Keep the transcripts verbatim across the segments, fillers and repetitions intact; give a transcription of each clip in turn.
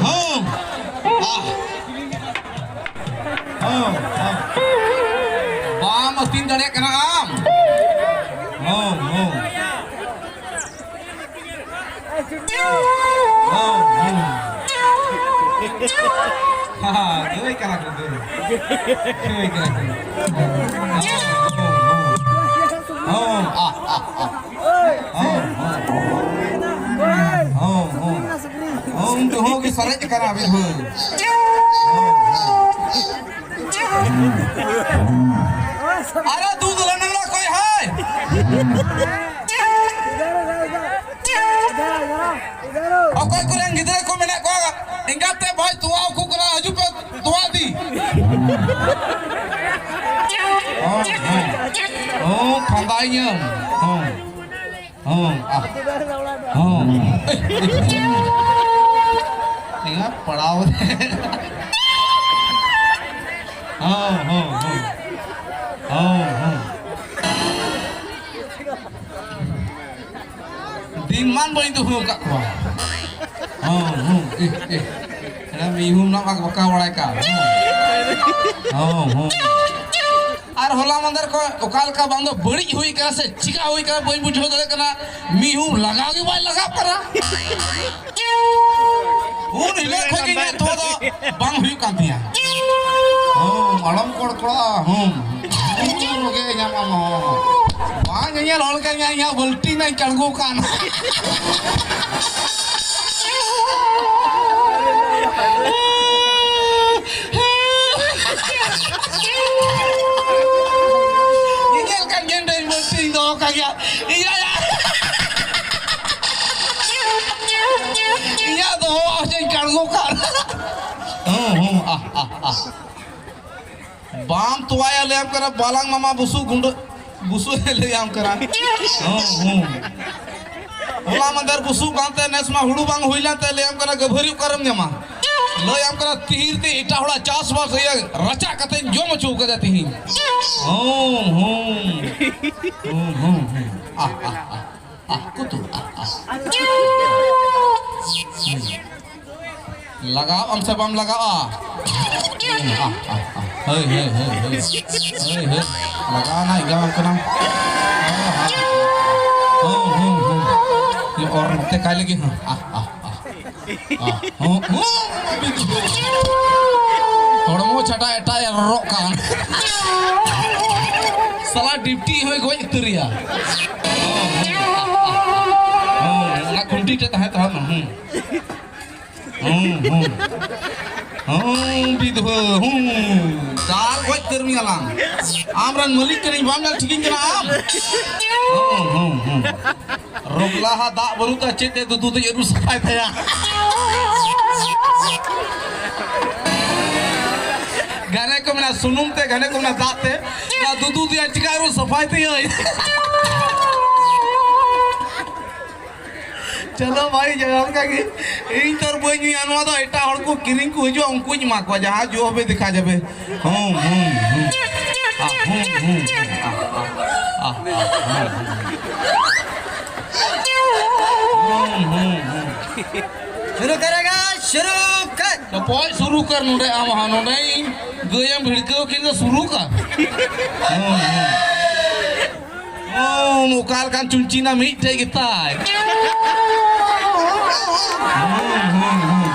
ᱦᱚᱸ᱾ ᱟᱦ᱾ ᱦᱚᱸ, ᱦᱚᱸ᱾ ᱵᱟᱢ ᱟᱹᱛᱤᱧ ᱫᱟᱲᱮᱭᱟᱜ ᱠᱟᱱᱟ ᱟᱢ᱾ ᱦᱚᱸ, ᱦᱚᱸ᱾ ᱦᱚᱸ, ᱦᱚᱸ᱾ ᱦᱟ, ᱦᱟ, ᱜᱟᱹᱭ ᱠᱟᱱᱟ ᱠᱚ, ᱜᱟᱹᱭ᱾ ᱜᱟᱹᱭ ᱠᱟᱱᱟ ᱠᱚ᱾ ᱦᱚᱸ, ᱦᱚᱸ, ᱦᱚᱸ᱾ ᱦᱚᱸ, ᱟᱦ, ᱟᱦ, ᱟᱦ᱾ ᱦᱚᱸ, ᱦᱚᱸ᱾ ᱦᱚᱸ, ᱦᱚᱸ᱾ ᱦᱚᱸ, ᱩᱱᱠᱩ ᱦᱚᱸ ᱜᱮ ᱥᱟᱨᱮᱡ ᱟᱠᱟᱱᱟ ᱢᱤᱫ ᱦᱚᱲ᱾ ᱦᱚᱸ, ᱦᱚᱸ᱾ ᱟᱨᱮ ᱫᱩᱫᱷ ᱞᱟᱹᱱᱩ ᱞᱟ ᱠᱚᱭ ᱦᱟᱭ᱾ ᱚᱠᱚᱭ ᱠᱚᱨᱮᱱ ᱜᱤᱫᱽᱨᱟᱹ ᱠᱚ ᱢᱮᱱᱟᱜ ᱠᱚᱣᱟ, ᱮᱸᱜᱟᱛ ᱛᱮ ᱵᱟᱭ ᱛᱚᱣᱟ ᱠᱚ ᱠᱟᱱᱟ, ᱦᱤᱡᱩᱜ ᱯᱮ ᱛᱚᱣᱟ ᱤᱫᱤ᱾ ᱦᱚᱸ, ᱦᱚᱸ᱾ ᱦᱚᱸ, ᱯᱷᱟᱸᱫᱟᱭᱤᱧᱟᱹᱢ᱾ ᱦᱚᱸ᱾ ᱦᱚᱸ, ᱟᱦ᱾ ᱦᱚᱸ᱾ ᱮᱸᱜᱟ ᱯᱟᱲᱟᱣ᱾ ᱦᱚᱸ, ᱦᱚᱸ, ᱦᱚᱸ᱾ ᱦᱚᱸ, ᱦᱚᱸ᱾ ᱫᱤᱱ ᱢᱟᱱ ᱵᱟᱹᱧ ᱫᱩᱦᱟᱹᱣ ᱟᱠᱟᱫ ᱠᱚᱣᱟ᱾ ᱦᱚᱸ, ᱦᱚᱸ᱾ ᱮ, ᱮ᱾ ᱮᱱᱟ ᱢᱤᱦᱩᱢ ᱱᱟᱜ ᱵᱟᱠᱟ ᱵᱟᱲᱟᱭ ᱠᱟᱱ᱾ ᱦᱚᱸ, ᱦᱚᱸ᱾ ᱟᱨ ᱦᱚᱞᱟ ᱢᱟᱫᱷᱮᱨ ᱠᱷᱚᱱ ᱚᱠᱟ ᱞᱮᱠᱟ ᱵᱟᱝ ᱫᱚ ᱵᱟᱹᱲᱤᱡ ᱦᱩᱭ ᱠᱟᱱᱟ ᱥᱮ ᱪᱤᱠᱟ ᱦᱩᱭ ᱠᱟᱱᱟ, ᱵᱟᱹᱧ ᱵᱩᱡᱷᱟᱹᱣ ᱫᱟᱲᱮᱭᱟᱜ ᱠᱟᱱᱟ᱾ ᱢᱤᱦᱩ ᱞᱟᱜᱟᱣ ᱜᱮ ᱵᱟᱭ ᱞᱟᱜᱟᱜ ᱠᱟᱱᱟ᱾ ᱩᱱ ᱦᱤᱞᱳᱜ ᱠᱷᱚᱱ ᱜᱮ ᱤᱧᱟᱹᱜ ᱛᱚᱣᱟ ᱫᱚ ᱵᱟᱝ ᱦᱩᱭᱩᱜ ᱠᱟᱱ ᱛᱤᱧᱟ᱾ ᱦᱩᱸ, ᱟᱲᱚᱢ ᱠᱚᱲ ᱠᱚᱲᱟ, ᱦᱩᱸ᱾ ᱩᱱ ᱨᱮᱜᱮ ᱧᱟᱢᱟᱢ ᱦᱚᱸ᱾ ᱵᱟᱝ ᱧᱮᱧᱮᱞ ᱦᱚᱲ ᱞᱮᱠᱟ ᱤᱧᱟᱹᱜ ᱵᱟᱹᱞᱴᱤ ᱨᱮᱱᱟᱜ ᱤᱧ ᱠᱟᱲᱜᱚ ᱠᱟᱱ᱾ ᱧᱮᱧᱮᱞ ᱠᱟᱱ ᱜᱮᱭᱟᱹᱧ, ᱰᱟᱹᱝᱜᱩᱣᱟᱹ ᱛᱤᱧ ᱫᱚᱦᱚ ᱠᱟᱜ ᱜᱮᱭᱟ᱾ ᱤᱧᱟᱹᱜ, ᱤᱧᱟᱹᱜ ᱫᱚᱦᱚ ᱟᱨ ᱪᱮᱫ ᱠᱟᱲᱜᱚ ᱠᱟᱜ᱾ ᱦᱩᱸ, ᱦᱩᱸ, ᱟᱦ, ᱟᱦ, ᱟᱦ᱾ ᱵᱟᱢ ᱛᱚᱣᱟᱭᱟ ᱞᱟᱹᱭᱟᱢ ᱠᱟᱱᱟ, ᱵᱟᱞᱟᱝ ᱢᱟᱢᱟ ᱵᱩᱥᱩᱵ ᱜᱩᱸᱰᱟᱹ, ᱵᱩᱥᱩᱵ ᱮ ᱞᱟᱹᱭᱟᱢ ᱠᱟᱱᱟ᱾ ᱦᱩᱸ, ᱦᱩᱸ᱾ ᱦᱚᱞᱟ ᱢᱟᱫᱷᱮᱨ ᱵᱩᱥᱩᱵ ᱵᱟᱝᱛᱮ ᱱᱮᱥ ᱢᱟ ᱦᱩᱲᱩ ᱵᱟᱝ ᱦᱩᱭ ᱞᱮᱱ ᱛᱮ ᱞᱟᱹᱭᱟᱢ ᱠᱟᱱᱟ, ᱜᱟᱹᱵᱷᱟᱹᱨᱤ ᱚᱠᱟᱨᱮᱢ ᱧᱟᱢᱟ? ᱞᱟᱹᱭᱟᱢ ᱠᱟᱱᱟ, ᱛᱤᱦᱤᱧ ᱛᱮ ᱮᱴᱟᱜ ᱦᱚᱲᱟᱜ ᱪᱟᱥᱵᱟᱥ ᱨᱮᱭᱟᱜ ᱨᱟᱪᱟᱜ ᱠᱟᱛᱮᱧ ᱡᱚᱢ ᱦᱚᱪᱚ ᱠᱟᱫᱟ ᱛᱤᱦᱤᱧ᱾ ᱦᱩᱸ, ᱦᱩᱸ᱾ ᱦᱩᱸ, ᱦᱩᱸ, ᱦᱩᱸ᱾ ᱟᱦ, ᱟᱦ, ᱟᱦ, ᱟᱦ, ᱠᱩᱛᱩ, ᱟᱦ, ᱟᱦ᱾ ᱦᱩᱸ᱾ ᱞᱟᱜᱟᱣ ᱟᱢ ᱥᱮ ᱵᱟᱢ ᱞᱟᱜᱟᱣᱟ? ᱦᱩᱸ, ᱟᱦ, ᱟᱦ, ᱟᱦ᱾ ᱦᱟᱹᱭ, ᱦᱟᱹᱭ, ᱦᱟᱹᱭ, ᱦᱟᱹᱭ᱾ ᱦᱟᱹᱭ, ᱦᱟᱹᱭ᱾ ᱞᱟᱜᱟᱣ ᱱᱟ, ᱤᱧ ᱜᱟᱢᱟᱢ ᱠᱟᱱᱟ᱾ ᱦᱩᱸ, ᱦᱩᱸ, ᱦᱩᱸ᱾ ᱤᱧ ᱚᱨ ᱱᱚᱛᱮ ᱠᱟᱭ ᱞᱟᱹᱜᱤᱫ, ᱦᱩᱸ, ᱟᱦ, ᱟᱦ, ᱟᱦ᱾ ᱦᱚᱸ, ᱦᱚᱸ, ᱦᱚᱲᱢᱚ ᱪᱷᱟᱰᱟ ᱮᱴᱟᱜ ᱮ ᱨᱚᱨᱚᱜ ᱠᱟᱱ᱾ ᱥᱟᱞᱟ ᱰᱤᱯᱴᱤ ᱦᱚᱸᱭ ᱜᱚᱡ ᱩᱛᱟᱹᱨᱮᱭᱟ᱾ ᱦᱚᱸ, ᱚᱱᱟ ᱠᱷᱩᱱᱴᱤ ᱴᱷᱮᱡ ᱛᱟᱦᱮᱸ ᱛᱟᱦᱮᱸ ᱱᱟ, ᱦᱩᱸ᱾ ᱦᱩᱸ, ᱦᱩᱸ᱾ ᱦᱩᱸ, ᱵᱤᱫᱷᱣᱟᱹ, ᱦᱩᱸ᱾ ᱫᱟᱞ ᱜᱚᱡ ᱩᱛᱟᱹᱨ ᱢᱮᱭᱟ ᱞᱟᱝ᱾ ᱟᱢ ᱨᱮᱱ ᱢᱟᱹᱞᱤᱠ ᱠᱟᱹᱱᱟᱹᱧ, ᱵᱟᱢ ᱧᱮᱞ ᱴᱷᱤᱠᱤᱧ ᱠᱟᱱᱟ ᱟᱢ? ᱦᱩᱸ, ᱦᱩᱸ, ᱦᱩᱸ᱾ ᱨᱚᱜᱽᱞᱟ ᱦᱟ ᱫᱟᱜ ᱵᱟᱹᱱᱩᱜ ᱛᱟᱭᱟ, ᱪᱮᱫ ᱛᱮ ᱫᱩᱫᱩ ᱫᱚᱭ ᱟᱹᱨᱩ ᱥᱟᱯᱷᱟᱭ ᱛᱟᱭᱟ? ᱜᱷᱟᱱᱮ ᱠᱚ ᱢᱮᱱᱟ ᱥᱩᱱᱩᱢ ᱛᱮ, ᱜᱷᱟᱱᱮ ᱠᱚ ᱢᱮᱱᱟ ᱫᱟᱜ ᱛᱮ᱾ ᱱᱚᱣᱟ ᱫᱩᱫᱩ ᱫᱚᱭᱟ ᱪᱤᱠᱟ ᱟᱹᱨᱩ ᱥᱟᱯᱷᱟᱭ ᱛᱟᱭᱟᱭ? ᱪᱚᱞᱚ ᱵᱷᱟᱭ, ᱡᱟᱦᱟᱸ ᱞᱮᱠᱟ ᱜᱮ, ᱤᱧ ᱛᱚ ᱟᱨ ᱵᱟᱹᱧ ᱧᱩᱭᱟ᱾ ᱱᱚᱣᱟ ᱫᱚ ᱮᱴᱟᱜ ᱦᱚᱲ ᱠᱚ ᱠᱤᱨᱤᱧ ᱠᱚ ᱦᱤᱡᱩᱜᱼᱟ, ᱩᱱᱠᱩᱧ ᱮᱢᱟ ᱠᱚᱣᱟ᱾ ᱡᱟᱦᱟᱸ ᱡᱚ ᱦᱚᱵᱮ ᱫᱮᱠᱷᱟ ᱡᱟᱵᱮ᱾ ᱦᱩᱸ, ᱦᱩᱸ, ᱦᱩᱸ᱾ ᱟ, ᱦᱩᱸ, ᱦᱩᱸ, ᱦᱩᱸ᱾ ᱟ, ᱟ, ᱟ, ᱟ, ᱦᱩᱸ, ᱦᱩᱸ, ᱦᱩᱸ᱾ ᱦᱩᱸ, ᱦᱩᱸ, ᱦᱩᱸ᱾ शुरू करेगा, शुरू कर। ᱛᱚᱯᱚᱡ ᱥᱩᱨᱩ ᱠᱟᱨ ᱱᱚᱰᱮ, ᱟᱢ ᱦᱚᱸ ᱱᱚᱰᱮ ᱤᱧ ᱜᱟᱹᱭ ᱮᱢ ᱵᱷᱤᱲᱠᱟᱹᱣ ᱠᱤᱱ ᱫᱚ ᱥᱩᱨᱩ ᱠᱟᱨ᱾ ᱦᱩᱸ, ᱦᱩᱸ᱾ ᱚ, ᱚᱠᱟ ᱞᱮᱠᱟᱱ ᱪᱩᱱᱪᱤᱱᱟ ᱢᱤᱫᱴᱮᱡ ᱜᱮᱛᱟᱭ᱾ ᱦᱩᱸ, ᱦᱩᱸ, ᱦᱩᱸ᱾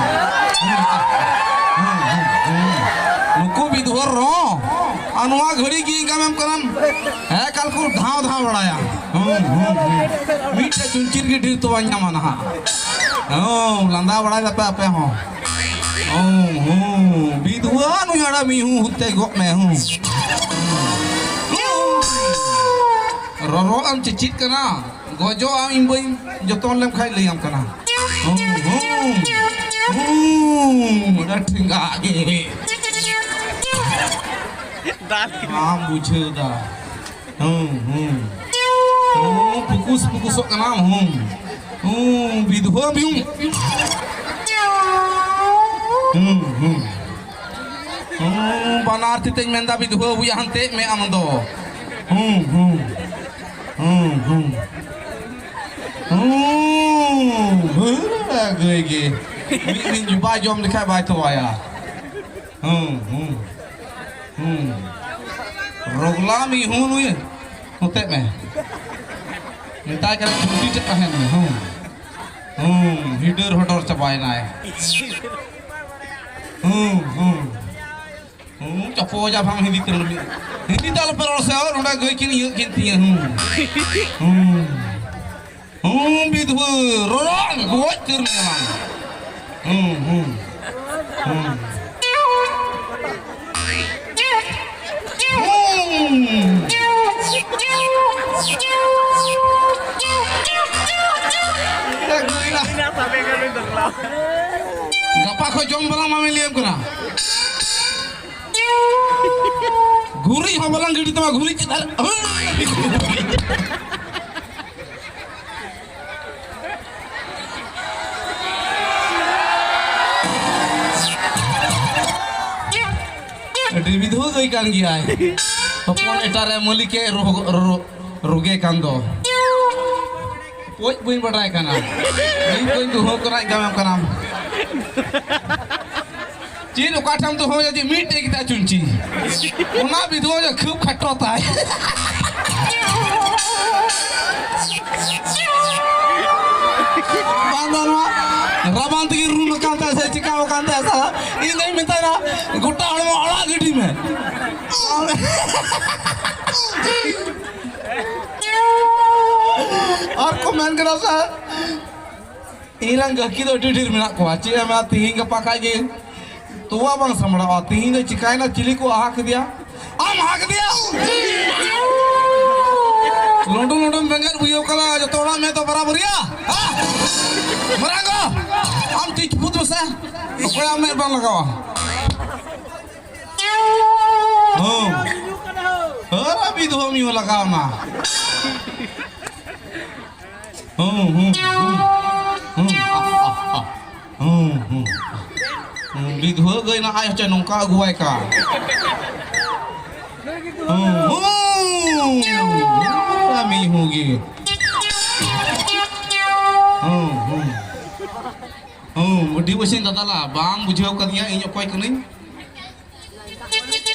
ᱦᱩᱸ, ᱦᱩᱸ, ᱦᱩᱸ᱾ ᱱᱩᱠᱩ ᱵᱤᱫᱷᱣᱟᱹ ᱨᱚ, ᱟᱨ ᱱᱚᱣᱟ ᱜᱷᱟᱹᱲᱤ ᱜᱮ ᱤᱱᱠᱟᱢ ᱮᱢ ᱠᱟᱱᱟᱢ᱾ ᱦᱮᱸ, ᱠᱟᱞ ᱠᱚ ᱫᱷᱟᱣ ᱫᱷᱟᱣ ᱵᱟᱲᱟᱭᱟ᱾ ᱦᱩᱸ, ᱦᱩᱸ, ᱦᱩᱸ᱾ ᱢᱤᱫᱴᱮᱡ ᱪᱩᱱᱪᱤᱱ ᱜᱮ ᱰᱷᱮᱨ ᱛᱚᱣᱟᱧ ᱧᱟᱢᱟ ᱱᱟᱦᱟᱜ᱾ ᱦᱩᱸ, ᱞᱟᱸᱫᱟ ᱵᱟᱲᱟᱭ ᱫᱟᱯᱮ ᱟᱯᱮ ᱦᱚᱸ᱾ ᱦᱩᱸ, ᱦᱩᱸ᱾ ᱵᱤᱫᱷᱣᱟᱹ ᱱᱩᱭ ᱦᱟᱲᱟᱢ ᱢᱤᱦᱩ ᱦᱩᱛᱮ ᱜᱚᱜ ᱢᱮ, ᱦᱩᱸ᱾ ᱨᱚᱨᱚ ᱟᱢ ᱪᱮᱪᱤᱫ ᱠᱟᱱᱟ, ᱜᱚᱡᱚᱜ ᱟᱢ ᱤᱧ ᱵᱟᱹᱧ ᱡᱚᱛᱚᱱ ᱞᱮᱢ ᱠᱷᱟᱡ ᱞᱟᱹᱭᱟᱢ ᱠᱟᱱᱟ᱾ ᱦᱩᱸ, ᱦᱩᱸ, ᱦᱩᱸ, ᱟᱹᱰᱤ ᱴᱷᱮᱸᱜᱟ ᱜᱮ᱾ ᱵᱟᱢ ᱵᱩᱡᱷᱟᱹᱣ ᱫᱟ᱾ ᱦᱩᱸ, ᱦᱩᱸ᱾ ᱦᱩᱸ, ᱯᱩᱠᱩᱥ ᱯᱩᱠᱩᱥᱚᱜ ᱠᱟᱱᱟᱢ, ᱦᱩᱸ᱾ ᱦᱩᱸ, ᱵᱤᱫᱷᱣᱟᱹ ᱵᱤᱦᱩ᱾ ᱦᱩᱸ, ᱦᱩᱸ᱾ ᱦᱩᱸ, ᱵᱟᱱᱟᱨ ᱛᱤ ᱛᱮᱧ ᱢᱮᱱᱫᱟ, ᱵᱤᱫᱷᱩᱣᱟᱹ ᱵᱩᱭᱟ, ᱦᱟᱱᱛᱮ ᱢᱮ ᱟᱢ ᱫᱚ᱾ ᱦᱩᱸ, ᱦᱩᱸ᱾ ᱦᱩᱸ, ᱦᱩᱸ᱾ ᱦᱩᱸ, ᱦᱩᱸ, ᱜᱟᱹᱭ ᱜᱮ᱾ ᱢᱤᱫ ᱫᱤᱱ ᱡᱩᱵᱟ ᱡᱚᱢ ᱞᱮᱠᱷᱟᱡ ᱵᱟᱭ ᱛᱚᱣᱟᱭᱟ᱾ ᱦᱩᱸ, ᱦᱩᱸ᱾ ᱦᱩᱸ᱾ ᱨᱚᱜᱽᱞᱟ ᱢᱤᱦᱩ ᱱᱩᱭ᱾ ᱱᱚᱛᱮ ᱢᱮ᱾ ᱢᱮᱛᱟᱭ ᱠᱟᱱᱟ, ᱪᱷᱩᱴᱤ ᱛᱮ ᱛᱟᱦᱮᱱ ᱢᱮ᱾ ᱦᱩᱸ᱾ ᱦᱩᱸ, ᱦᱤᱰᱟᱹᱨ ᱦᱚᱰᱚᱨ ᱪᱟᱵᱟᱭᱮᱱᱟᱭ᱾ ᱦᱩᱸ, ᱦᱩᱸ᱾ ᱦᱩᱸ, ᱪᱚᱯᱚᱡᱟ ᱵᱟᱝ ᱦᱤᱱᱫᱤ ᱛᱮ ᱨᱚᱲ ᱢᱮ᱾ ᱦᱤᱱᱫᱤ ᱛᱮ ᱟᱞᱚᱯᱮ ᱨᱚᱲ ᱥᱮ, ᱱᱚᱰᱮ ᱜᱟᱹᱭ ᱠᱤᱱ ᱤᱭᱟᱹᱜ ᱠᱤᱱ ᱛᱤᱧᱟᱹ᱾ ᱦᱩᱸ᱾ ᱦᱩᱸ᱾ ᱦᱩᱸ, ᱵᱤᱫᱷᱩᱣᱟᱹ, ᱨᱚᱨᱚᱜ ᱜᱚᱡ ᱩᱛᱟᱹᱨ ᱢᱮᱭᱟ ᱵᱟᱝ᱾ ᱦᱩᱸ, ᱦᱩᱸ᱾ ᱦᱩᱸ᱾ ᱦᱩᱸ᱾ ᱜᱟᱯᱟ ᱠᱷᱚᱡ ᱡᱚᱢ ᱵᱟᱞᱟ ᱢᱟᱢᱮ ᱞᱟᱹᱭᱟᱢ ᱠᱟᱱᱟ᱾ ᱜᱩᱨᱤᱡ ᱦᱚᱸ ᱵᱟᱞᱟᱝ ᱜᱤᱰᱤ ᱛᱟᱢᱟ, ᱜᱩᱨᱤᱡ ᱪᱮᱛᱟᱱ ᱨᱮ᱾ ᱟᱹᱰᱤ ᱵᱤᱫᱷᱩᱣᱟᱹ ᱜᱟᱹᱭ ᱠᱟᱱ ᱜᱮᱭᱟᱭ᱾ ᱦᱚᱯᱚᱱ ᱮᱴᱟ ᱨᱮ ᱢᱟᱹᱞᱤᱠᱮ ᱨᱚ-, ᱨᱚ-, ᱨᱚᱜᱮ ᱠᱟᱱ ᱫᱚ᱾ ᱯᱳᱡ ᱵᱟᱹᱧ ᱵᱟᱰᱟᱭ ᱠᱟᱱᱟ᱾ ᱤᱧ ᱠᱚᱧ ᱫᱩᱦᱟᱹᱣ ᱠᱟᱱᱟ, ᱤᱧ ᱜᱟᱢᱮᱢ ᱠᱟᱱᱟᱢ᱾ ᱪᱮᱫ ᱚᱠᱟ ᱴᱷᱮᱱ ᱫᱚᱦᱚᱭᱟ ᱡᱮ ᱢᱤᱫᱴᱮᱡ ᱜᱮᱛᱟᱭ ᱪᱩᱱᱪᱤ᱾ ᱚᱱᱟ ᱵᱤᱫᱷᱩᱣᱟᱹ ᱡᱮ ᱠᱷᱩᱵ ᱠᱷᱟᱴᱚ ᱛᱟᱭ᱾ ᱵᱟᱝ ᱫᱚ ᱱᱚᱣᱟ ᱨᱟᱵᱟᱝ ᱛᱮᱜᱮ ᱨᱩᱱ ᱟᱠᱟᱱ ᱛᱟᱭᱟ ᱥᱮ ᱪᱤᱠᱟᱣ ᱟᱠᱟᱱ ᱛᱟᱭᱟ ᱥᱮ? ᱤᱧ ᱫᱚᱧ ᱢᱮᱛᱟᱭᱟ, "ᱜᱚᱴᱟ ᱦᱚᱲᱢᱚ ᱟᱲᱟᱜ ᱜᱤᱰᱤ ᱢᱮ᱾" ᱟᱨ ᱠᱚ ᱢᱮᱱ ᱠᱟᱱᱟ ᱥᱮ, ᱤᱧ ᱨᱮᱱ ᱜᱟᱹᱦᱠᱤ ᱫᱚ ᱟᱹᱰᱤ ᱰᱷᱮᱨ ᱢᱮᱱᱟᱜ ᱠᱚᱣᱟ᱾ ᱪᱮᱫ ᱮᱢ ᱢᱮᱱᱟ, ᱛᱤᱦᱤᱧ ᱜᱟᱯᱟ ᱠᱷᱟᱡ ᱜᱮ ᱛᱚᱣᱟ ᱵᱟᱝ ᱥᱟᱢᱵᱲᱟᱣᱟ᱾ ᱛᱤᱦᱤᱧ ᱫᱚ ᱪᱤᱠᱟᱭᱱᱟ, ᱪᱤᱞᱤ ᱠᱚ ᱟᱦᱟ ᱠᱮᱫᱮᱭᱟ? ᱟᱢ ᱟᱦᱟ ᱠᱮᱫᱮᱭᱟ? ᱞᱩᱸᱰᱩ ᱞᱩᱸᱰᱩᱢ ᱵᱮᱸᱜᱮᱫ ᱵᱩᱭᱟᱹᱣ ᱠᱟᱱᱟ, ᱡᱚᱛᱚ ᱦᱚᱲᱟᱜ ᱢᱮᱫ ᱫᱚ ᱵᱟᱨᱟᱵᱟᱹᱨᱤᱭᱟ? ᱦᱟ? ᱢᱟᱨᱟᱝ ᱜᱚ, ᱟᱢ ᱛᱤ ᱪᱩᱯᱩᱫ ᱢᱮᱥᱮ᱾ ᱚᱠᱚᱭᱟᱜ ᱢᱮᱫ ᱵᱟᱝ ᱞᱟᱜᱟᱣᱟ? ᱦᱩᱸ᱾ ᱦᱟᱹᱨᱟ ᱵᱤᱫᱷᱩᱣᱟᱹ ᱢᱤᱦᱩ ᱞᱟᱜᱟᱣ ᱱᱟ᱾ ᱦᱩᱸ, ᱦᱩᱸ, ᱦᱩᱸ᱾ ᱦᱩᱸ, ᱟᱦ, ᱟᱦ, ᱟᱦ᱾ ᱦᱩᱸ, ᱦᱩᱸ᱾ ᱵᱤᱫᱷᱩᱣᱟᱹ ᱜᱟᱹᱭ ᱱᱟ ᱟᱡ ᱦᱚᱪᱚ ᱱᱚᱝᱠᱟ ᱟᱹᱜᱩᱣᱟᱭ ᱠᱟ᱾ ᱦᱩᱸ, ᱦᱩᱸ, ᱦᱩᱸ, ᱢᱤᱦᱩ ᱜᱮ᱾ ᱦᱩᱸ, ᱦᱩᱸ᱾ ᱦᱩᱸ, ᱟᱹᱰᱤ ᱵᱮᱥᱤᱧ ᱫᱟᱫᱟᱞᱟ, ᱵᱟᱢ ᱵᱩᱡᱷᱟᱹᱣ ᱠᱟᱫᱤᱧᱟ ᱤᱧ ᱚᱠᱚᱭ ᱠᱟᱹᱱᱟᱹᱧ?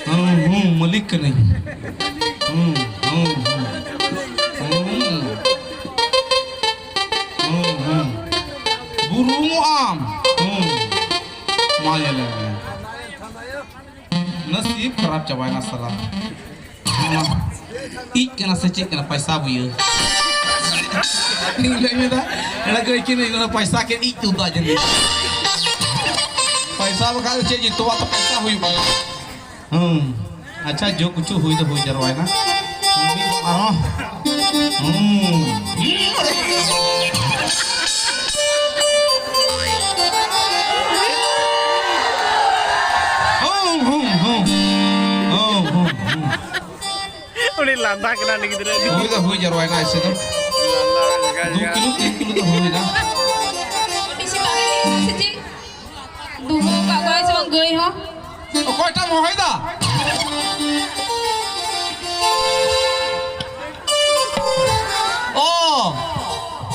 ᱦᱩᱸ, ᱦᱩᱸ, ᱢᱟᱹᱞᱤᱠ ᱠᱟᱹᱱᱟᱹᱧ᱾ ᱦᱩᱸ, ᱦᱩᱸ, ᱦᱩᱸ᱾ ᱦᱩᱸ᱾ ᱦᱩᱸ, ᱦᱩᱸ᱾ ᱵᱩᱨᱩᱢᱚᱜ ᱟᱢ᱾ ᱦᱩᱸ᱾ ᱢᱟ ᱧᱮᱞ ᱢᱮ᱾ ᱱᱟᱥᱤᱵ ᱠᱷᱟᱨᱟᱯ ᱪᱟᱵᱟᱭᱮᱱᱟ ᱥᱟᱞᱟ᱾ ᱤᱡ ᱠᱟᱱᱟ ᱥᱮ ᱪᱮᱫ ᱠᱟᱱᱟ ᱯᱟᱭᱥᱟ ᱵᱩᱭᱟᱹ? ᱤᱧ ᱞᱟᱹᱭ ᱢᱮᱫᱟ, ᱮᱲᱟ ᱜᱟᱹᱭ ᱠᱤᱱ ᱤᱧ ᱚᱱᱟ ᱯᱟᱭᱥᱟ ᱠᱤᱱ ᱤᱡ ᱛᱩᱫᱟ ᱡᱟᱹᱱᱤᱡ᱾ ᱯᱟᱭᱥᱟ ᱵᱟᱠᱷᱟᱡ ᱫᱚ ᱪᱮᱫ ᱡᱚᱛᱚᱣᱟᱜ ᱛᱚ ᱯᱟᱭᱥᱟ ᱦᱩᱭᱩᱜᱼᱟ᱾ ᱦᱩᱸ᱾ ᱟᱪᱪᱷᱟ, ᱡᱚ ᱠᱩᱪᱩ ᱦᱩᱭ ᱫᱚ ᱦᱩᱭ ᱡᱟᱨᱣᱟᱭᱮᱱᱟ᱾ ᱟᱨᱦᱚᱸ᱾ ᱦᱩᱸ᱾ ᱦᱩᱸ, ᱦᱩᱸ, ᱦᱩᱸ᱾ ᱦᱩᱸ, ᱦᱩᱸ, ᱦᱩᱸ᱾ ᱩᱱᱤ ᱞᱟᱸᱫᱟ ᱠᱟᱱᱟ ᱩᱱᱤ ᱜᱤᱫᱽᱨᱟᱹ᱾ ᱦᱩᱭ ᱫᱚ ᱦᱩᱭ ᱡᱟᱨᱣᱟᱭᱮᱱᱟ ᱮᱥᱮ ᱫᱚ᱾ ᱫᱩ ᱠᱤᱞᱳ, ᱛᱤᱱ ᱠᱤᱞᱳ ᱫᱚ ᱦᱩᱭᱱᱟ᱾ ᱟᱹᱰᱤ ᱥᱮᱛᱟᱜ ᱨᱮ ᱥᱮ ᱪᱮᱫ? ᱫᱩᱦᱟᱹᱣ ᱠᱟᱜ ᱠᱚᱣᱟᱭ ᱥᱮ ᱵᱟᱝ ᱜᱟᱹᱭ ᱦᱚᱸ? ᱚᱠᱚᱭᱴᱟᱜ ᱢᱚᱦᱚᱭ ᱫᱟ? ᱚ᱾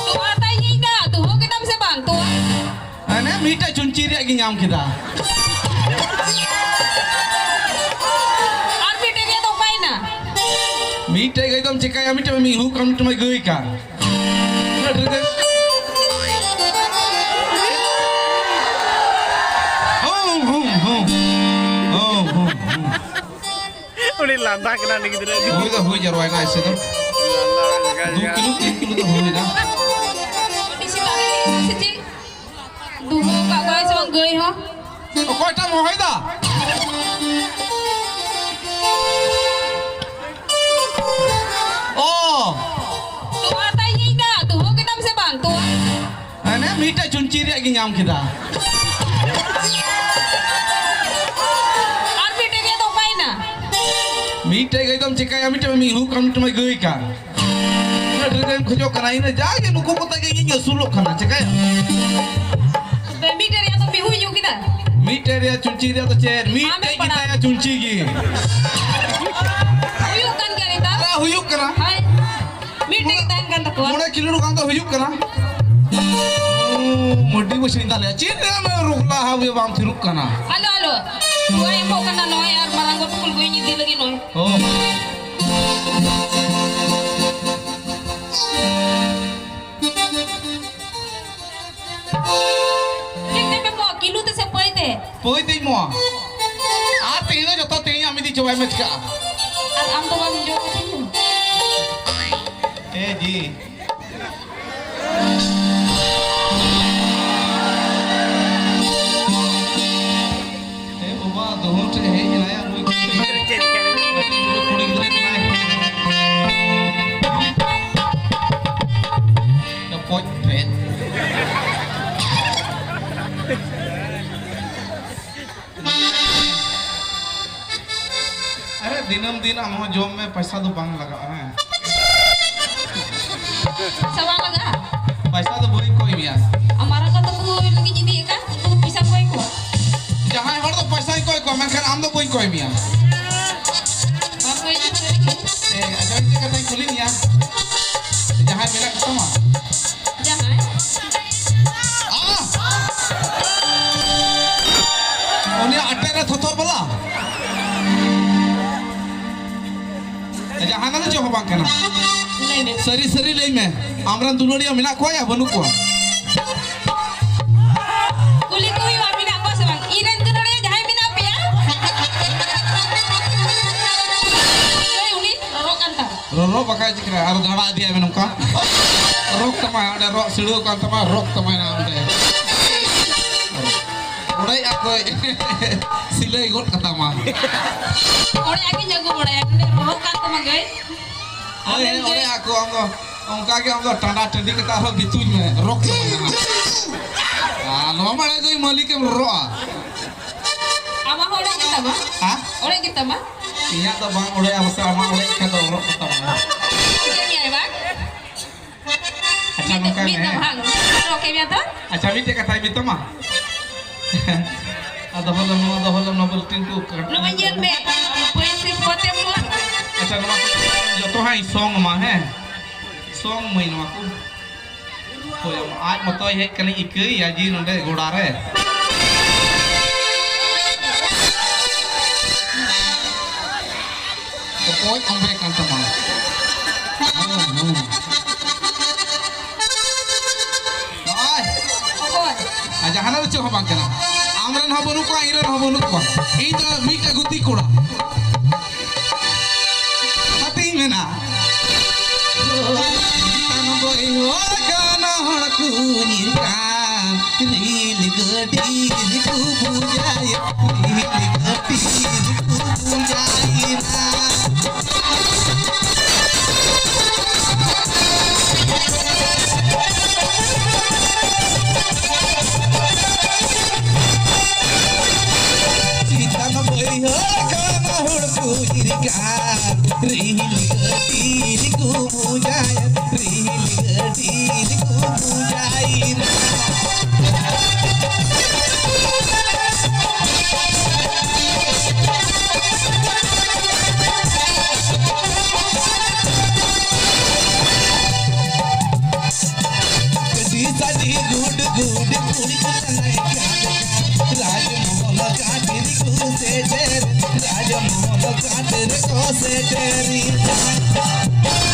ᱛᱚᱣᱟ ᱛᱟᱭ ᱤᱧ ᱫᱟ, ᱫᱩᱦᱟᱹᱣ ᱠᱮᱫᱟᱢ ᱥᱮ ᱵᱟᱝ? ᱛᱚᱣᱟ᱾ ᱦᱟᱱᱮ ᱢᱤᱫᱴᱮᱡ ᱪᱩᱧᱪᱤ ᱨᱮᱭᱟᱜ ᱜᱮ ᱧᱟᱢ ᱠᱮᱫᱟ᱾ ᱟᱨ ᱢᱤᱫᱴᱮᱡ ᱨᱮᱭᱟᱜ ᱫᱚ ᱚᱠᱟᱭᱮᱱᱟ? ᱢᱤᱫᱴᱮᱡ ᱜᱟᱹᱭ ᱫᱚᱢ ᱪᱮᱠᱟᱭᱟ? ᱢᱤᱫᱴᱮᱡ ᱢᱤᱦᱩ ᱠᱟᱱ, ᱢᱤᱫᱴᱮᱡ ᱢᱟ ᱜᱟᱹᱭ ᱠᱟᱱ᱾ ᱦᱩᱸ, ᱦᱩᱸ, ᱦᱩᱸ᱾ ᱦᱩᱸ, ᱦᱩᱸ, ᱦᱩᱸ᱾ ᱩᱱᱤ ᱞᱟᱸᱫᱟ ᱠᱟᱱᱟ ᱩᱱᱤ ᱜᱤᱫᱽᱨᱟᱹ᱾ ᱦᱩᱭ ᱫᱚ ᱦᱩᱭ ᱡᱟᱨᱣᱟᱭᱮᱱᱟ ᱮᱥᱮ ᱫᱚ᱾ ᱫᱩ ᱠᱤᱞᱳ, ᱛᱤᱱ ᱠᱤᱞᱳ ᱫᱚ ᱦᱩᱭᱱᱟ᱾ ᱟᱹᱰᱤ ᱥᱮᱛᱟᱜ ᱨᱮ ᱥᱮ ᱪᱮᱫ? ᱫᱩᱦᱟᱹᱣ ᱠᱟᱜ ᱠᱚᱣᱟᱭ ᱥᱮ ᱵᱟᱝ ᱜᱟᱹᱭ ᱦᱚᱸ? ᱚᱠᱚᱭᱴᱟᱜ ᱢᱚᱦᱚᱭ ᱫᱟ? ᱚ᱾ ᱛᱚᱣᱟ ᱛᱟᱭ ᱤᱧ ᱫᱟ, ᱫᱩᱦᱟᱹᱣ ᱠᱮᱫᱟᱢ ᱥᱮ ᱵᱟᱝ? ᱛᱚᱣᱟ᱾ ᱦᱟᱱᱮ ᱢᱤᱫᱴᱮᱡ ᱪᱩᱧᱪᱤ ᱨᱮᱭᱟᱜ ᱜᱮ ᱧᱟᱢ ᱠᱮᱫᱟ᱾ ᱟᱨ ᱢᱤᱫᱴᱮᱡ ᱨᱮᱭᱟᱜ ᱫᱚ ᱚᱠᱟᱭᱮᱱᱟ? ᱢᱤᱫᱴᱮᱡ ᱜᱟᱹᱭ ᱫᱚᱢ ᱪᱮᱠᱟᱭᱟ? ᱢᱤᱫᱴᱮᱡ ᱢᱤᱦᱩ ᱠᱟᱱ, ᱢᱤᱫᱴᱮᱡ ᱜᱟᱹᱭ ᱠᱟᱱ᱾ ᱩᱱᱟᱹᱜ ᱰᱷᱮᱨ ᱮᱢ ᱠᱷᱚᱡᱚᱜ ᱠᱟᱱᱟ, ᱤᱱᱟᱹ ᱡᱟᱜᱮ ᱱᱩᱠᱩ ᱠᱚᱛᱮ ᱜᱮ ᱤᱧ ᱟᱹᱥᱩᱞᱚᱜ ᱠᱟᱱᱟ, ᱪᱮᱠᱟᱭᱟ? ᱛᱚᱵᱮ ᱢᱤᱫᱴᱮᱡ ᱨᱮᱭᱟᱜ ᱫᱚ ᱢᱤᱦᱩᱭ ᱧᱩ ᱠᱮᱫᱟ? ᱢᱤᱫᱴᱮᱡ ᱨᱮᱭᱟᱜ ᱪᱩᱧᱪᱤ ᱨᱮᱭᱟᱜ ᱫᱚ ᱪᱮᱫ? ᱢᱤᱫᱴᱮᱡ ᱜᱮ ᱛᱟᱭᱟ ᱪᱩᱧᱪᱤ ᱜᱮ᱾ ᱦᱩᱭᱩᱜ ᱠᱟᱱ ᱜᱮᱭᱟ ᱱᱮᱛᱟᱨ᱾ ᱟᱨᱮ ᱦᱩᱭᱩᱜ ᱠᱟᱱᱟ᱾ ᱦᱳᱭ᱾ ᱢᱤᱫᱴᱮᱡ ᱜᱮ ᱛᱟᱦᱮᱱ ᱠᱟᱱ ᱛᱟᱠᱚᱣᱟ᱾ ᱢᱚᱬᱮ ᱠᱤᱞᱳ ᱜᱟᱱ ᱫᱚ ᱦᱩᱭᱩᱜ ᱠᱟᱱᱟ᱾ ᱳ, ᱢᱟᱹᱰᱤ ᱵᱚ ᱪᱷᱤᱱ ᱫᱟᱞᱮ᱾ ᱪᱮᱫ ᱨᱮᱭᱟᱜ ᱨᱩᱜᱽᱞᱟ ᱦᱟᱣᱤ ᱵᱟᱢ ᱛᱷᱤᱨᱚᱜ ᱠᱟᱱᱟ? ᱟᱞᱚ, ᱟᱞᱚ᱾ ᱱᱚᱣᱟ ᱮᱢᱚᱜ ᱠᱟᱱᱟ, ᱱᱚᱜᱼᱚᱭ ᱟᱨ ᱢᱟᱨᱟᱝ ᱜᱚ ᱛᱟᱠᱚ ᱵᱟᱹᱧ ᱤᱫᱤ ᱞᱟᱹᱜᱤᱫ ᱱᱚᱜᱼᱚᱭ᱾ ᱳ᱾ ᱪᱮᱫ ᱛᱮᱯᱮ ᱠᱚ? ᱠᱤᱞᱩ ᱛᱮ ᱥᱮ ᱯᱟᱹᱭ ᱛᱮ? ᱯᱟᱹᱭ ᱛᱮᱧ ᱢᱚᱜᱼᱟ᱾ ᱟᱨ ᱛᱮᱦᱮᱧ ᱫᱚ ᱡᱚᱛᱚ ᱛᱮᱦᱮᱧ ᱟᱢ ᱤᱫᱤ ᱪᱟᱵᱟᱭ ᱢᱮ ᱪᱤᱠᱟᱹᱜᱼᱟ? ᱟᱨ ᱟᱢ ᱫᱚ ᱵᱟᱢ ᱡᱚᱢ ᱦᱚᱪᱚᱧ ᱠᱟᱱᱟ? ᱮ ᱡᱤ᱾ ᱮ ᱵᱟᱵᱟ, ᱫᱩᱦᱩ ᱴᱷᱮᱡ ᱦᱮᱡ ᱮᱱᱟᱭᱟ ᱱᱩᱭ ᱠᱩᱲᱤ ᱜᱤᱫᱽᱨᱟᱹ᱾ ᱠᱟᱹᱴᱤᱡ ᱜᱤᱫᱽᱨᱟᱹ ᱠᱩᱲᱤ ᱜᱤᱫᱽᱨᱟᱹ ᱠᱟᱱᱟᱭ᱾ ᱰᱚᱯᱚᱡ ᱯᱮ᱾ ᱟᱨᱮ, ᱫᱤᱱᱟᱹᱢ ᱫᱤᱱ ᱟᱢ ᱦᱚᱸ ᱡᱚᱢ ᱢᱮ, ᱯᱚᱭᱥᱟ ᱫᱚ ᱵᱟᱝ ᱞᱟᱜᱟᱜᱼᱟ, ᱦᱮᱸ? ᱯᱚᱭᱥᱟ ᱵᱟᱝ ᱞᱟᱜᱟᱜᱼᱟ? ᱯᱚᱭᱥᱟ ᱫᱚ ᱵᱟᱹᱧ ᱠᱚᱭ ᱢᱮᱭᱟ᱾ ᱟᱨ ᱢᱟᱨᱟᱝ ᱜᱚ ᱛᱟᱠᱚ ᱞᱟᱹᱜᱤᱫ ᱤᱫᱤᱭᱮᱫ ᱠᱟᱱ, ᱩᱱᱠᱩ ᱫᱚ ᱯᱚᱭᱥᱟ ᱠᱚᱭ ᱠᱚᱣᱟ᱾ ᱡᱟᱦᱟᱸᱭ ᱦᱚᱲ ᱫᱚ ᱯᱚᱭᱥᱟᱧ ᱠᱚᱭ ᱠᱚᱣᱟ, ᱢᱮᱱᱠᱷᱟᱱ ᱟᱢ ᱫᱚ ᱵᱟᱹᱧ ᱠᱚᱭ ᱢᱮᱭᱟ᱾ ᱵᱟᱢ ᱠᱚᱭ ᱠᱚᱣᱟ ᱞᱟᱹᱜᱤᱫ? ᱮ, ᱟᱪᱪᱷᱟ, ᱢᱤᱫᱴᱮᱡ ᱠᱟᱛᱷᱟᱧ ᱠᱩᱞᱤ ᱢᱮᱭᱟ, ᱡᱟᱦᱟᱸᱭ ᱢᱮᱱᱟᱜ ᱠᱚᱛᱟᱢᱟ? ᱡᱟᱦᱟᱸᱭ? ᱟ! ᱩᱱᱤᱭᱟᱜ ᱟᱴᱮᱫ ᱨᱮ ᱛᱷᱚᱛᱚᱨ ᱵᱟᱞᱟ? ᱡᱟᱦᱟᱱᱟᱜ ᱫᱚ ᱪᱮᱫ ᱦᱚᱸ ᱵᱟᱝ ᱠᱟᱱᱟ᱾ ᱞᱟᱹᱭ ᱢᱮ᱾ ᱥᱟᱹᱨᱤ ᱥᱟᱹᱨᱤ ᱞᱟᱹᱭ ᱢᱮ, ᱟᱢᱨᱮᱱ ᱫᱩᱞᱟᱹᱲᱤᱭᱟᱹ ᱢᱮᱱᱟᱜ ᱠᱚᱣᱟ ᱭᱟ ᱵᱟᱹᱱᱩᱜ ᱠᱚᱣᱟ? ᱠᱩᱞᱤ ᱠᱚ ᱦᱩᱭᱩᱜᱼᱟ, ᱢᱮᱱᱟᱜ ᱠᱚᱣᱟ ᱥᱮ ᱵᱟᱝ? ᱤᱧ ᱨᱮᱱ ᱫᱩᱞᱟᱹᱲᱤᱭᱟᱹ ᱡᱟᱦᱟᱸᱭ ᱢᱮᱱᱟᱜ ᱯᱮᱭᱟ, ᱦᱳᱭ, ᱩᱱᱤ ᱨᱚᱨᱚᱜ ᱠᱟᱱ ᱛᱟᱢ᱾ ᱨᱚᱨᱚᱜ ᱵᱟᱠᱷᱟᱡ ᱪᱤᱠᱟᱹ? ᱟᱨ ᱫᱟᱬᱟ ᱤᱫᱤᱭᱟᱭ ᱢᱮ ᱱᱚᱝᱠᱟ᱾ ᱨᱚᱜ ᱛᱟᱢᱟᱭ, ᱚᱸᱰᱮ ᱨᱚᱜ ᱥᱤᱲᱟᱹᱣ ᱠᱟᱱ ᱛᱟᱢᱟ, ᱨᱚᱜ ᱛᱟᱢᱟᱭ ᱱᱟ ᱚᱸᱰᱮ᱾ ᱚᱲᱮᱡ ᱟᱠᱚ ᱥᱤᱞᱟᱹᱭ ᱜᱚᱫ ᱠᱟᱛᱟᱢᱟ᱾ ᱚᱲᱮᱡ ᱟᱹᱜᱩᱧ ᱟᱹᱜᱩ ᱵᱟᱲᱟᱭᱟ, ᱱᱚᱰᱮ ᱨᱚᱨᱚᱜ ᱠᱟᱱ ᱛᱟᱢᱟ ᱜᱟᱹᱭ᱾ ᱦᱳᱭ, ᱟᱢᱮᱢ ᱦᱳᱭ, ᱜᱟᱹᱭ᱾ ᱚᱲᱮᱡ ᱟᱠᱚ, ᱟᱢ ᱫᱚ ᱚᱱᱠᱟ ᱜᱮ ᱟᱢ ᱫᱚ ᱴᱟᱸᱰᱟ ᱴᱟᱺᱰᱤ ᱠᱟᱛᱮ ᱟᱨᱦᱚᱸ ᱵᱤᱛᱩᱧ ᱢᱮ, ᱨᱚᱜ ᱛᱟᱢᱟᱭ ᱱᱟ᱾ ᱟᱨ ᱱᱚᱣᱟ ᱢᱟ ᱮᱲᱮ ᱜᱟᱹᱭ ᱢᱟᱹᱞᱤᱠ ᱮᱢ ᱨᱚᱨᱚᱜᱼᱟ᱾ ᱟᱢᱟᱜ ᱦᱚᱸ ᱚᱲᱮᱡ ᱜᱮᱛᱟᱢᱟ? ᱦᱮᱸ? ᱚᱲᱮᱡ ᱜᱮᱛᱟᱢᱟ? ᱤᱧᱟᱹᱜ ᱫᱚ ᱵᱟᱝ ᱚᱲᱮᱡᱼᱟ, ᱯᱟᱥᱮ ᱟᱢᱟᱜ ᱚᱲᱮᱡ ᱠᱷᱟᱱ ᱫᱚ ᱨᱚᱨᱚᱜ ᱠᱟᱛᱟᱢᱟ᱾ ᱪᱮᱫ ᱮᱢ ᱧᱟᱭ ᱵᱟᱝ? ᱟᱪᱪᱷᱟ, ᱢᱤᱫ, ᱱᱚᱝᱠᱟᱭ ᱢᱤᱫ ᱢᱮ, ᱫᱚ ᱦᱮᱸ? ᱵᱟᱝ, ᱨᱚᱨᱚᱜ ᱠᱮᱫ ᱢᱮᱭᱟ ᱛᱚ? ᱟᱪᱪᱷᱟ, ᱢᱤᱫᱴᱮᱡ ᱠᱟᱛᱷᱟᱧ ᱢᱮᱛᱟᱢᱟ᱾ ᱟᱨ ᱫᱚᱦᱚ ᱞᱮᱢ, ᱱᱚᱣᱟ ᱫᱚᱦᱚ ᱞᱮᱢ, ᱱᱚᱣᱟ ᱵᱟᱹᱞᱴᱤᱱ ᱠᱚ᱾ ᱱᱚᱜᱼᱚᱭ ᱧᱮᱞ ᱢᱮ, ᱯᱟᱹᱧᱪᱤ ᱯᱚᱛᱮ ᱢᱚ- ᱟᱪᱪᱷᱟ, ᱱᱚᱣᱟ ᱠᱚ ᱡᱚᱛᱚ ᱦᱟᱸᱜ ᱤᱧ ᱥᱚᱝ ᱟᱢᱟ, ᱦᱮᱸ? ᱥᱚᱝ ᱟᱹᱢᱟᱹᱧ ᱱᱚᱣᱟ ᱠᱚ᱾ ᱦᱳᱭ, ᱟᱡ ᱢᱚᱛᱚᱭ ᱦᱮᱡ ᱠᱟᱱᱟᱭ ᱤᱠᱟᱹᱭ ᱟᱡᱤ ᱱᱚᱰᱮ ᱜᱚᱲᱟ ᱨᱮ᱾ ᱚᱠᱚᱭ ᱟᱢᱵᱮ ᱠᱟᱱ ᱛᱟᱢᱟ? ᱦᱩᱸ, ᱦᱩᱸ᱾ ᱱᱚᱜᱼᱚᱭ᱾ ᱚᱠᱚᱭ? ᱟᱨ ᱡᱟᱦᱟᱱᱟᱜ ᱫᱚ ᱪᱮᱫ ᱦᱚᱸ ᱵᱟᱝ ᱠᱟᱱᱟ᱾ ᱟᱢᱨᱮᱱ ᱦᱚᱸ ᱵᱟᱹᱱᱩᱜ ᱠᱚᱣᱟ, ᱤᱧᱨᱮᱱ ᱦᱚᱸ ᱵᱟᱹᱱᱩᱜ ᱠᱚᱣᱟ᱾ ᱤᱧ ᱫᱚ ᱢᱤᱫᱴᱟᱝ ᱜᱩᱛᱤ ᱠᱚᱲᱟ᱾ ᱚᱱᱟᱛᱤᱧ ᱢᱮᱱᱟ, ᱵᱟᱹᱭᱦᱟᱹᱲ ᱠᱟᱱᱟ ᱦᱚᱲ ᱠᱚ ᱧᱤᱨ ᱠᱟᱱ, ᱨᱮᱞ ᱜᱟᱹᱰᱤ ᱨᱮᱠᱚ ᱵᱩᱡᱟᱭ, ᱨᱮᱞ ᱜᱟᱹᱰᱤ ᱨᱮᱠᱚ ᱵᱩᱡᱟᱭ ᱱᱟ᱾ ᱪᱮᱛᱟᱱ ᱵᱟᱹᱭᱦᱟᱹᱲ ᱠᱷᱚᱱ ᱦᱚᱲ ᱠᱚ ᱧᱤᱨ ᱠᱟᱱ, ᱨᱤᱦᱤᱞ ᱜᱟᱹᱰᱤ ᱨᱮᱠᱚ ᱵᱩᱡᱟᱭ, ᱨᱤᱦᱤᱞ ᱜᱟᱹᱰᱤ ᱨᱮᱠᱚ ᱵᱩᱡᱟᱭ ᱱᱟ᱾ ᱟᱹᱰᱤ ᱥᱟᱰᱮ ᱜᱩᱰ ᱜᱩᱰ ᱠᱩᱲᱤ ᱠᱚ ᱞᱟᱸᱫᱟᱭ ᱠᱟᱱ, ᱨᱟᱡᱽᱢᱚᱦᱚᱞ ᱜᱷᱟᱴ ᱨᱮᱠᱚ ᱥᱮᱴᱮᱨ, ᱨᱟᱡᱽᱢᱚᱦᱚᱞ ᱜᱷᱟᱴ ᱨᱮᱠᱚ ᱥᱮᱴᱮᱨ ᱮᱱᱟ᱾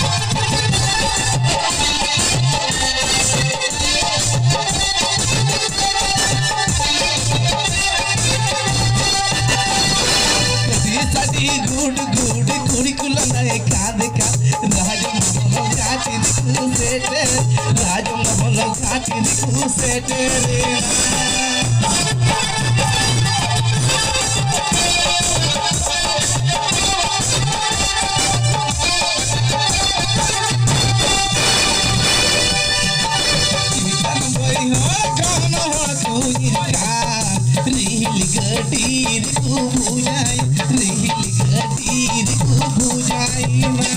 ᱟᱹᱰᱤ ᱥᱟᱰᱮ ᱜᱩᱰ ᱜᱩᱰ ᱠᱩᱲᱤ ᱠᱚ ᱞᱟᱸᱫᱟᱭ ᱠᱟᱱ ᱠᱟᱱ, ᱨᱟᱡᱽᱢᱚᱦᱚᱞ ᱜᱷᱟᱴ ᱨᱮᱠᱚ ᱥᱮᱴᱮᱨ, ᱨᱟᱡᱽᱢᱚᱦᱚᱞ ᱜᱷᱟᱴ ᱨᱮᱠᱚ ᱥᱮᱴᱮᱨ ᱮᱱᱟ᱾ ᱪᱮᱛᱟᱱ ᱵᱟᱹᱭᱦᱟᱹᱲ ᱠᱷᱚᱱ ᱦᱚᱲ ᱠᱚ ᱧᱤᱨ ᱠᱟᱱ, ᱨᱤᱦᱤᱞ ᱜᱟᱹᱰᱤ ᱨᱮᱠᱚ ᱵᱩᱡᱟᱭ, ᱨᱤᱦᱤᱞ ᱜᱟᱹᱰᱤ ᱨᱮᱠᱚ ᱵᱩᱡᱟᱭ ᱢᱟ᱾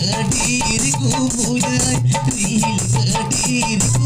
ᱜᱟᱹᱰᱤ ᱨᱮᱠᱚ ᱵᱩᱡᱟᱭ, ᱨᱮᱞ ᱜᱟᱹᱰᱤ ᱨᱮᱠᱚ